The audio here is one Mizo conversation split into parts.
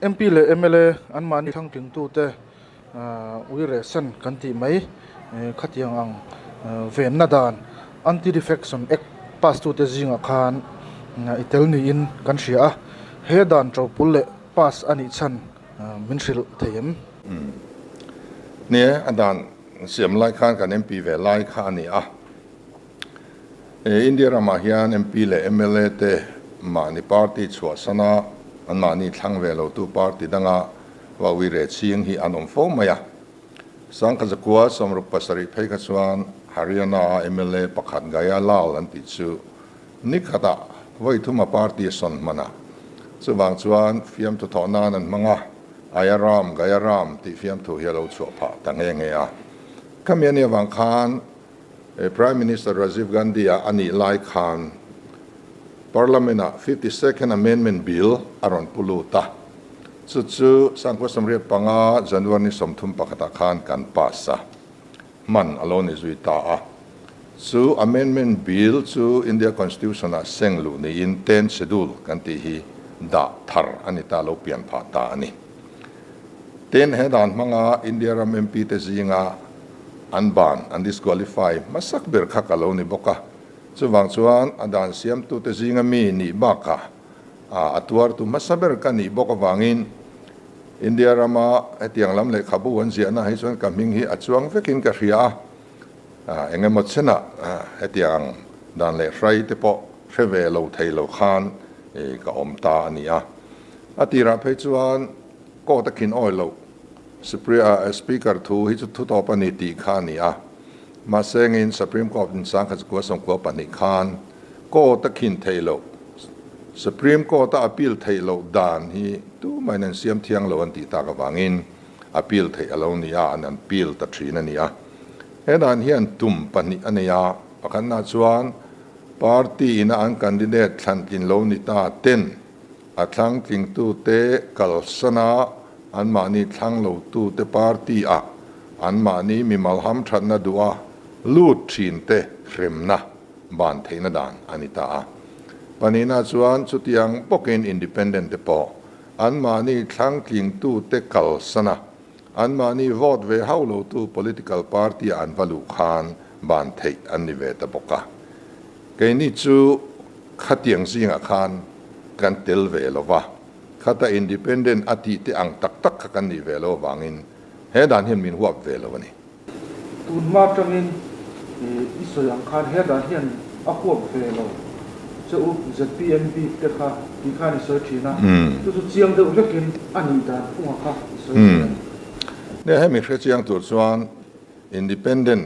MP leh mla anmahni thlangtlingtute uirehsan kan tih mai khatiang ang venna dan Anti-Defection Act pass tute zingah khan i tel niin kan hria a, he dan ṭopul leh pass a nih chhan min hrilh thei em? Nia, a dan siam lai khan kan MP ve lai kha a ni a. India ramah hian MP leh mla te mahni party chhuahsana anmahni thlang ve lotu party danga vawi reh ching hi an awm fo mai a. Sangkhat zakua 67 phei kha chuan Haryana-a mla pakhat Gaya Lal an tih chu ni khatah vawi thuma party a sawn hman a. Chuvang chuan fiamthu thawh nan an hmang a, Aya Ram, Gaya Ram tih fiamthu hi a lo chhuah phah ta nghe nghe a. Khami a nih avang khan Prime Minister Rajiv Gandhi-a a nih lai khan Parliament-ah 52nd Amendment Bill a rawn pu lut a, chu chu 1985 January ni 31 ah khan kan pass a, hman a lo ni zui ta a. Chu Amendment Bill chu India Constitution-ah seng luh niin Tenth Schedule kan tih hi dah thar a ni ta, lo pian phah ta a ni. Tin, he dan hmanga India ram MP te zinga an ban, an disqualify, hmasak ber kha ka lo ni bawk a. Chuvang chuan a dan siamtute zinga mi nih bakah a tuartu hmasa ber ka nih bawk avangin India rama hetiang lam lehkhabu an ziahna hi chuan ka hming hi a chuang vekin ka hria a. Eng emaw chenah hetiang dan leh hrai te pawh hre ve lo thei lo khan ka awm ta a ni a. A tirah phei chuan court a khin awi loh Speaker thu hi chu thu tawp a ni tih kha a ni a. Mahse ngin Supreme Court in 1992 khan court a khin theih loh Supreme Court a appeal theih loh dan hi tumahin an siam thiang lo an tih tak avangin appeal theih a lo ni a, an appeal ta thin a ni a. He dan hian tum pahnih a nei a, pakhatna chuan party ina an candidate thlantlin lo ni ta ten A thlang tlingtute kalsana anmahni thlang lotute party-ah anmahni mimal hamthatna duha lut thinte hremna ban theihna dan a ni ta a. Panina chuan chutiang bawkin independent te pawh anmahni thlang tlingtute kalsana anmahni vote ve hauh lotu political party-ah an va luh khan ban theih an ni ve ta bawk a. Keini chu khatiang zingah khan kan tel ve lo va, khata independent a tih te ang tak tak kha kan nih ve lo avangin he dan hian min huap ve lo a ni. Tun hma atangin i sawi ang khan he dan hian a huap ve lo che u, zpm bik te kha tih khan i sawi thin a, chu chu chiang deuh hlekin a nih dan phunga kha i sawi thin a ni. Nia, hemi hrechiang tur chuan independent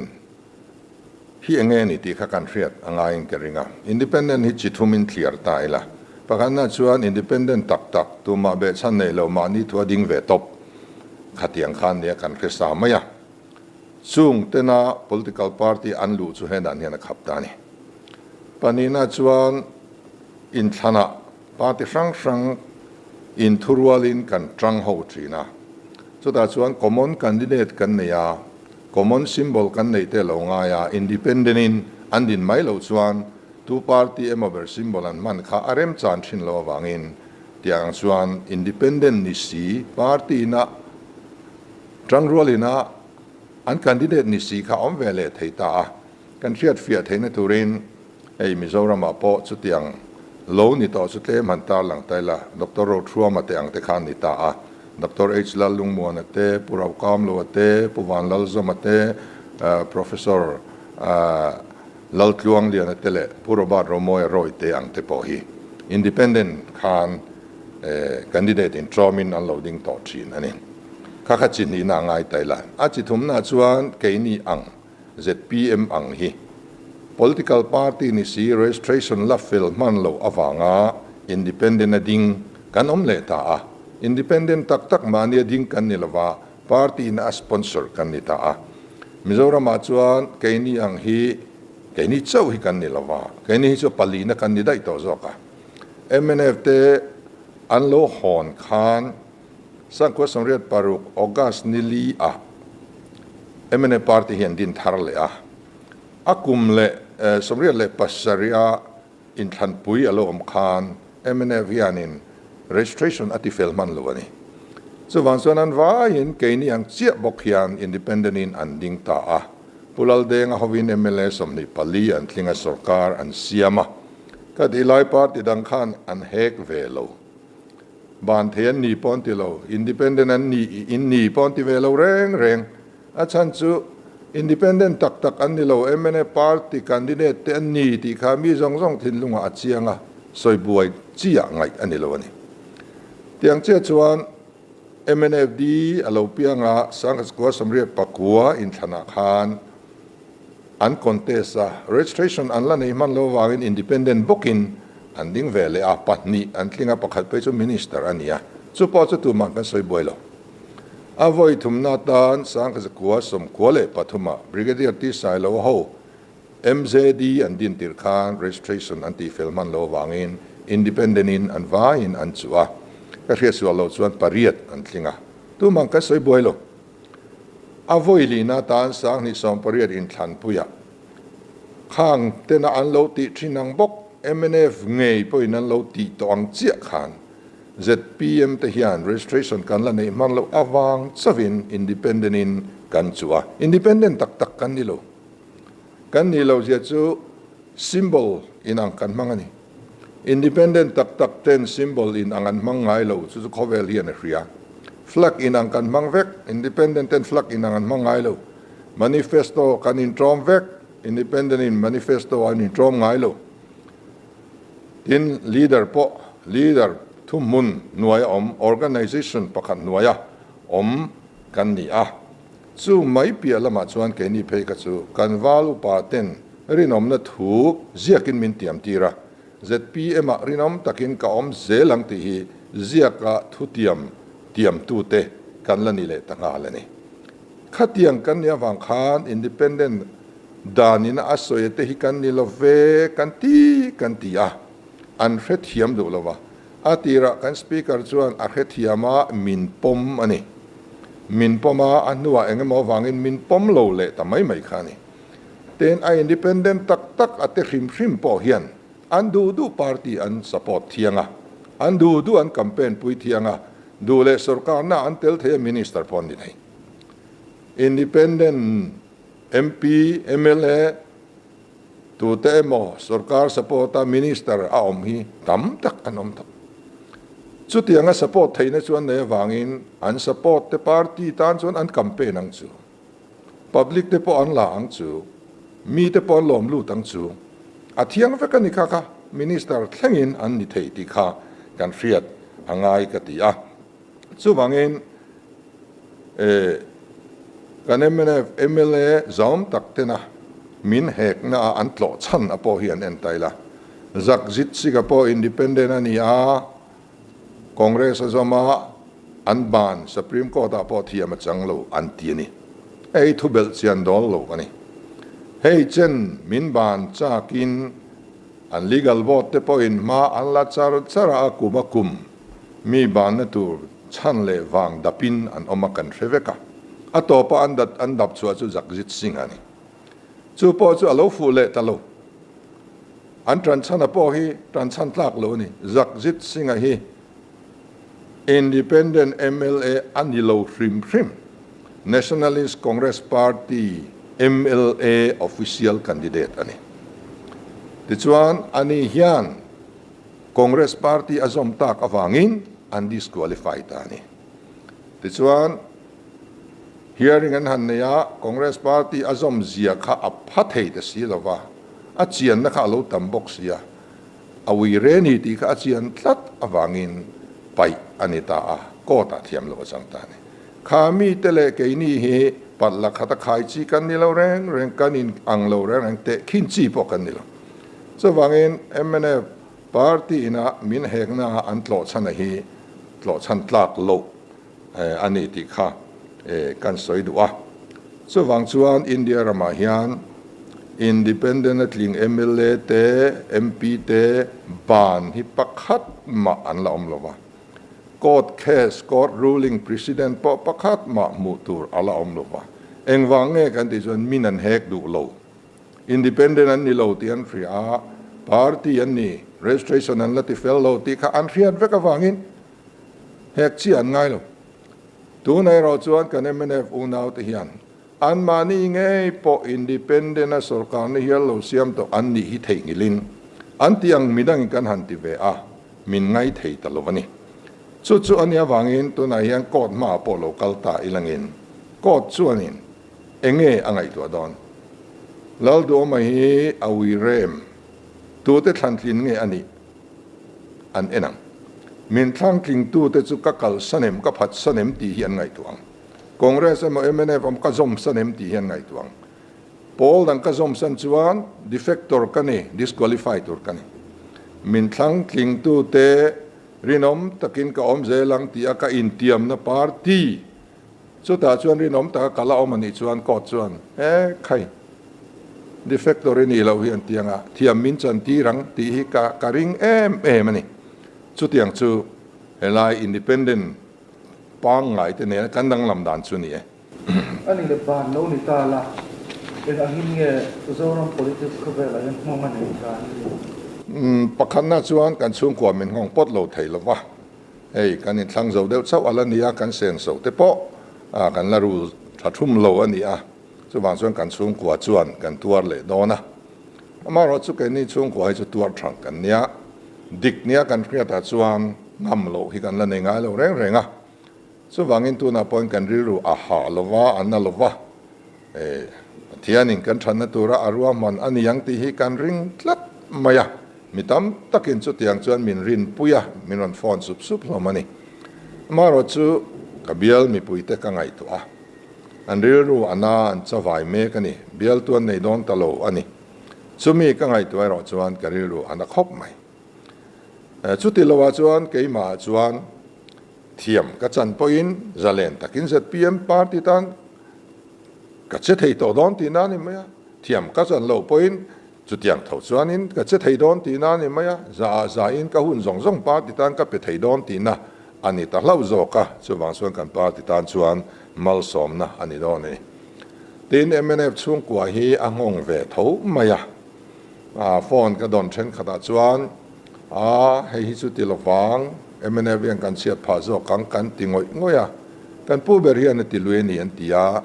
Hi eng nge ni tih kha kan hriat a ngaiin ka ring a. Independent hi chi thumin thliar ta ila. Pakhatna chuan independent tak tak, tumah behchhan nei lo mahni thu a ding ve tawp khatiang khan nia kan hre sa mai a. Chung tena political party an luh chu he dan hian a khap ta a ni. Pahnihna chuan inthlanah party hrang hrang inthurualin kan tang ho thin a. Chutah chuan common candidate kan nei a. Common symbol kan neih te lo ngai a, independent in an din mai loh chuan tu party emaw ber symbol an hman kha a remchan thin lo avangin tiang ang chuan independent ni si party ina tangrual ina an candidate ni si kha awm ve leh thei ta a, kan hriat fiah theihna turin hei Mizoram ah pawh chutiang lo ni tawh chu tlem han tarlang ta ila, Doctor Rothruama te ang te khan ni ta a, Doctor H Lallungmuana te, Pu Raukamloa te, Pu Vanlalzawma te, Professor Laltluangliana te leh Pu Robert Romawia Roy te ang te pawh hi Independent khan candidate in tlawmin an lo ding tawh thin a ni. Kha kha chi hnihna a ngai ta ila. A chi thumna chuan keini ang zpm ang hi political party ni si registration la fel hman loh avanga independent a ding kan awm leh ta a, independent tak tak mahni a ding kan ni lova party in a sponsor kan ni ta a. Mizoram ah chuan keini ang hi keini chauh hi kan ni lova, keini hi chu palina kan ni daih tawh zawk a. Mnf te an lo hawn khan 1986 August ni li ah mna party hi an din thar leh a, a kum leh 97 a inthlanpui a lo awm khan mnf hianin registration a ti fel hman lo a ni. Chuvang chuan an vaiin keini ang chiah bawk hian independent in an ding ta a. Pu Laldenga hovin mla 24 an tling a sorkar an siam a. Ka tih lai party dang khan an hek ve lo. Ban thei an ni pawh an ti lo, independent an ni in ni pawh an ti ve lo reng reng. A chhan chu independent tak tak an ni lo, mnf party candidate te an ni tih kha mi zawng zawng thinlungah a chiang a, sawi buai chiah ngaih a ni lo a ni. Tiang chiah chuan mnfd a lo piang a, Sanghaskua 89 inthlanah khan an contest a, registration an la nei hman lo avangin independent bawkin an ding ve leh a, pahnih an tling a, pakhat phei chu minister a ni a, chu pawh chu tumah kan sawi buai lo. A vawi thumna atan 1993 ah Brigadier T Sailo ho MJD an din tirh khan registration an tih fel hman lo avangin independent in an vaiin an chuh a, ka hriatsual loh chuan pariat an tling a, tumah kan sawi buai lo. A vawi lihna atan 2018 inthlanpuiah khang tena an lo tih thin ang bawk mnf ngei pawhin an lo tih tawh ang chiah khan zpm te hian registration kan la neih hman loh avang chauhin independent in kan chuh a, independent tak tak kan ni lo. Kan nih loh zia chu symbol inang kan hmang a ni. Independent tak tak ten symbol in ang an hmang ngai lo, chu chu khawvel hian a hria. Flag in ang kan hmang vek, independent ten flag in ang an hmang ngai lo. Manifesto kan intawm vek, independent in manifesto an intawm ngai lo. Tin, leader pawh leader thuhmun hnuaia awm, organization pakhat hnuaia awm kan ni a. Chu mai piah lamah chuan keini phei kha chu kan val upa ten rinawmna thu ziakin min tiam tir a, zpm ah rinawm takin ka awm zel ang tih hi ziaka thu tiam tiamtute kan la ni leh ta nghal a ni. Khatiang kan nih avang khan independent danin a sawi te hi kan ni lo ve kan ti kan ti a, an hrethiam duh lo va. A tirah kan Speaker chuan a hrethiam a, min pawm a ni. Min pawm a, a hnuah eng emaw avangin min pawm lo leh ta mai mai kha a ni. Tin, a independent tak tak a te hrim hrim pawh hian an duh duh party an support thiang a, an duh duh an campaign pui thiang a, duh leh sorkarna an tel thei a minister pawh an ni thei. Independent MP, mla, Tute emaw sorkar support a minister a awm hi tam tak an awm tawh. Chutianga support theihna chu an nei avangin an support te party tan chuan an campaign ang chu. Public te pawh an la ang chu. Mi te pawh an lawm lut ang chu. A thiang vek a ni kha kha minister thlengin an ni thei tih kha kan hriat a ngai ka ti a. Chuvangin kan mnf mla zawm tak tena min hekna a an tlawh chhan a pawh hi an en ta ila. Zakzit Singh-a pawh independent a ni a, Congress a zawm a, an ban Supreme Court ah pawh thiam a chang lo an ti a ni. Hei thu belh chian dawl lo a ni. Hei chen min ban chakin an legal board te pawhin hma an la char char a, a kum a kum. Mi banna tur chhan leh vang dapin an awm a kan hre vek a, a tawpa an dat an dap chhuah chu Jagjit Singh a ni. Chu pawh chu a lo fuh leh ta lo. An tanchhana pawh hi tanchhan tlak lo a ni. Jagjit Singh-a hi Independent mla a ni lo hrim hrim. Nationalist Congress Party mla official candidate a ni. Tichuan, ani hian Congress party a zawm tak avangin an disqualify ta a ni. Tichuan, hearing an han nei a, Congress party a zawm zia kha a pha thei ta si lo va, a chianna kha a lo tam bawk si a, a ui re ni tih kha a chian tlat avangin paih a ni ta a, court ah thiam loh a chang ta a ni. Kha mite leh keini hi palh la khat a khai chi kan ni lo reng reng, kan in ang lo reng reng, tehkhin chi pawh kan ni lo. Chuvangin mnf party ina min hekna an tlawhchhana hi tlawhchhan tlak loh a ni tih kha kan sawi duh a. Chuvang chuan India ramah hian independent a tling mla te, MP te ban hi pakhat mah an la awm lo va. Court case, court ruling precedent pawh pakhat mah hmuh tur a la awm lo va. Engvang nge kan tih chuan min an hek duh lo. Independent an ni lo tih an hria a, party an ni, registration an la ti fel lo tih kha an hriat vek avangin. Hek chiah an ngai lo. Tunah erawh chuan kan mnf unaute hian anmahni ngei pawh independent a sorkarna hial lo siam tawh an nih hi theihnghilhin an tih ang midangin kan han ti ve a, min ngai thei ta lo a ni. Chu chu a nih avangin tunah hian court hmaah pawh lo kal ta ilangin court chuanin enge a ngaihtuah dawn? Lalduhawma hi a ui rem tute thlantlin nge a nih? An en ang. Min thlangtlingtute chu ka kalsan em, ka phatsan em tih hi an ngaihtuah ang. Congress emaw mnf emaw ka zawmsan em tih hi an ngaihtuah ang. Pawl dang ka zawmsan chuan defector ka ni, disqualify tur ka ni. Min thlangtlingtute rinawm takin ka awm zel ang tih a ka intiamna party Chutah chuan rinawm taka kal a awm a nih chuan court chuan, He khai, defector i nih loh hi an ti ang a, thiam min chan tir ang tih hi ka ka ring em em a ni. Chutiang chu helai independent pangngai te nena kan danglam dan chu ni e. A ni le ban lo ni ta la, eng angin nge Zoram politics khawvelah hian nghawng a nei ta ni? Pakhatna chuan kan chhungkua min nghawng pawt lo thei lo va. Hei kan inthlang zo deuh chauh a la ni a, kan senso te pawh kan la ru tha thum lo a ni a, chuvang chuan kan chhungkua chuan kan tuar leh dawn a. Amaherawh chu keini chhungkua hi chu tuar thang kan nia, dik nia kan hriatah chuan ngam loh hi kan la nei ngai lo reng reng a, chuvangin tunah pawhin kan rilru a hah lo va, a na lo va, Pathianin kan thatna tura a ruahman a ni ang tih hi kan ring tlat mai a, mi tam takin chutiang chuan min rinpui a, min rawn phone sup sup hlawm a ni. Amaherawh chu ka bial mipuite ka ngaihtuah a, an rilru a na an chavai mek a ni, bialtu an nei dawn ta lo a ni. Chumi ka ngaihtuah erawh chuan ka rilru a na khawp mai. Chuti lovah chuan keimahah chuan thiam ka chan pawhin zalen takin zpm party tan ka che thei tawh dawn tihna a ni mai a, thiam ka chan loh pawhin chutiang tho chuanin ka che thei dawn tihna a ni mai a, za ah zain ka hun zawng zawng party tan ka pe thei dawn tihna a ni ta hlauh zawk a, chuvang chuan kan party tan chuan malsawmna a ni dawn a ni. Tin, mnf chhungkua hi a nghawng ve tho mai a, phone ka dawn thenkhatah chuan A, hei hi chu ti lovang, mnf hian kan chhiat phah zawk ang kan ti ngawih ngawih a, kan pu ber hian a ti lui a ni an ti a,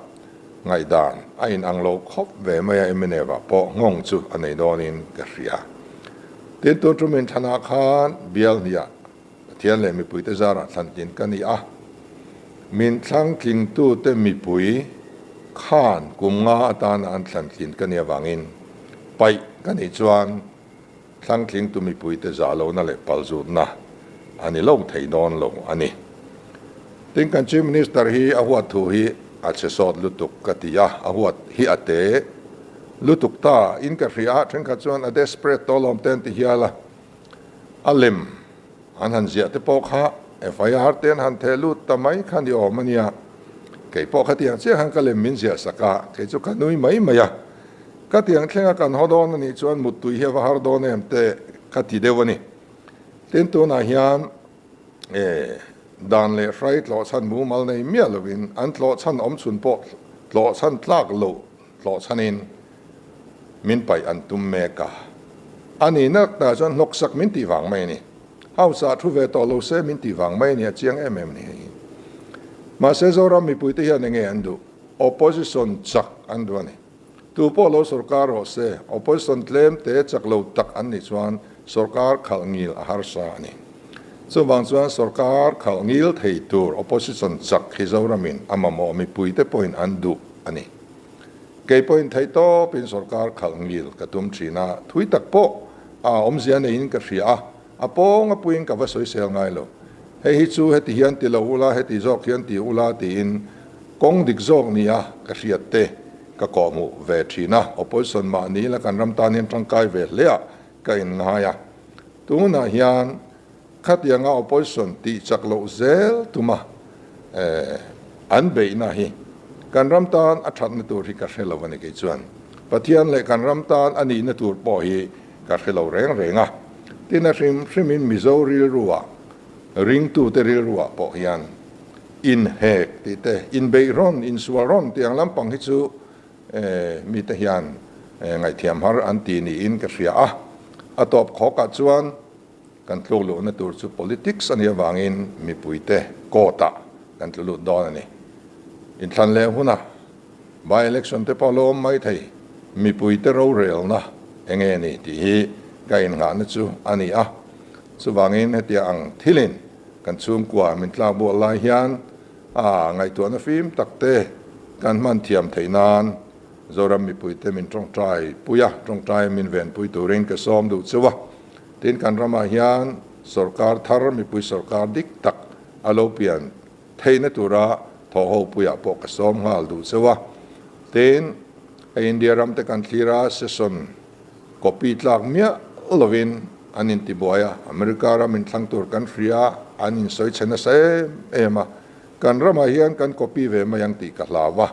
ngaihdan a in ang lo khawp ve mai a mnf ah pawh nghawng chu a nei dawnin ka hria. Tin, tun tum inthlanah khan bial hniah Pathian leh mipuite zarah thlantlin ka ni a, min thlangtlingtute mipui khan kum nga atana an thlantlin ka nih avangin paih ka nih chuan Thlangtlingtu mipuite zah lohna leh palzutna a ni lo thei dawn lo a ni. Tin, kan Chief Minister hi a huat thu hi a chhe sawt lutuk ka ti a, a huat hi a te lutuk ta in ka hria a, thenkhat chuan a desperate tawh lawm te an ti hial a, a lem an han ziah te pawh kha FIR te an han theh lut ta mai kha ni awm a nia. Kei pawh khatiang chiah khan ka lem min ziah sak a, kei chu ka nui mai mai a. Ka tiang thlenga kan haw dawn a nih chuan muttui hi a va har dawn em te ka ti deuh a ni. Tin, tunah hian dan leh hrai tlawhchhan mumal nei miah lovin an tlawhchhan awm chhun pawh tlawhchhan tlak loh tlawhchhanin min paih an tum mek a. A ni nak tah chuan hnawksak min tih vang mai a ni. House ah thu ve tawh lo se min tih vang mai a ni a chiang em em a ni hei. Mahse Zoram mipuite hian enge an duh? Opposition chak an duh a ni. Tu pawh lo sorkar rawh se, opposition tlem te chak lo tak an nih chuan sorkar khalh ngil a harsa a ni. Chuvang chuan sorkar khalh ngil thei tur opposition chak hi Zoramin a mamawh mipuite pawhin an duh a ni. Kei pawhin theih tawpin sorkar khalh ngil ka tum thin a, thui tak pawh a awmzia neiin ka hria a, a pawng a puiin ka va sawisel ngai lo. Hei hi chu heti hian ti lo ula, heti zawk hian ti ula tiin Kawng dik zawk nia ka hriat te ka kawhhmuh ve thin a, opposition mahni la kan ram tan hian tangkai ve hle ah ka inngai a. Tunah hian khatianga opposition tih chak loh zel tuma an beihna hi kan ram tan a thatna tur hi ka hre lo a ni kei chuan. Pathian leh kan ram tan a nihna tur pawh hi ka hre lo reng reng a. Tin a hrim hrimin Mizo rilruah, ringtute rilruah pawh hian Inhek tih te, inbeih rawn, insual rawn tih ang lampang hi chu mite hian ngaihthiam har an ti niin ka hria a. A tawp khawkah chuan Kan tluk luhna tur chu politics a nih avangin mipuite court-ah kan tlu lut dawn a ni. Inthlan leh huna by election te pawh a lo awm mai thei. Mipuite rorelna enge ni tih hi ka innghahna chu a ni a. Chuvangin hetia ang thilin kan chhungkua min tlak bual lai hian a ngaihtuahna fim takte kan hman thiam theih nan Zoram mipuite min tawngtai pui a, tawngtai min venpui turin ka sawm duh cheu a. Tin, kan ramah hian sorkar thar, mipui sorkar dik tak a lo pian theihna tura thawhho puiah pawh ka sawm nghal duh cheu a. Tin, hei India ram te kan thlir a, session copy tlak miah lovin an intibuai a, America ram inthlang tur kan hria, an insawi chhe nasa em em a, kan ramah hian kan copy ve mai ang tih ka hlau a.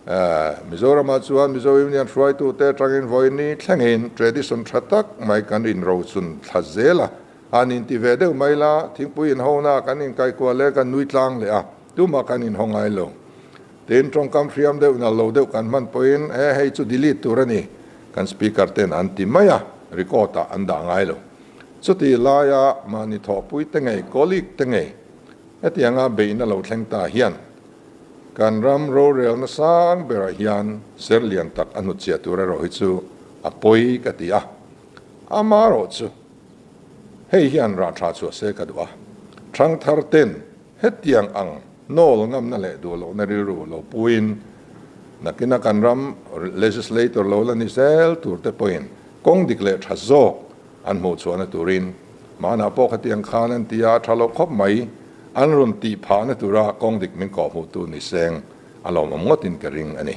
Mizoramah chuan Mizo Union hruaitute atangin vawiin thlengin tradition tha tak mai kan inrochun thla zel a, han inti ve deuh mai la, thingpui inhona kan inkaikual leh kan nui tlang leh a, tumah kan inhaw ngai lo. Tin, tawngkam hriam deuh nal lo deuh kan hman pawhin he hei chu delete tur a ni, kan speaker ten an ti mai a, record ah an dah ngai lo. Chutih laia mahni thawhpui te ngei, colleague te ngei hetianga beihna lo thleng ta hian Kan ram rorelna sang berah hian ser lian tak a hnutchhiah tur erawh hi chu a pawi ka ti a, amarawh chu hei hian rah tha chhuah se ka duh a, thangthar ten hetiang ang nawl ngamna leh duh lohna rilru lo puin nakina kan ram legislator lo la ni zel tur te pawhin kawng dik leh tha zawk an hmuh chhuahna turin mahna pawh khatiang khan an ti a, tha lo khawp mai. An rawn tih phahna tura kawng dik min kawhhmuhtu ni seng a lawmawm ngawtin ka ring a ni.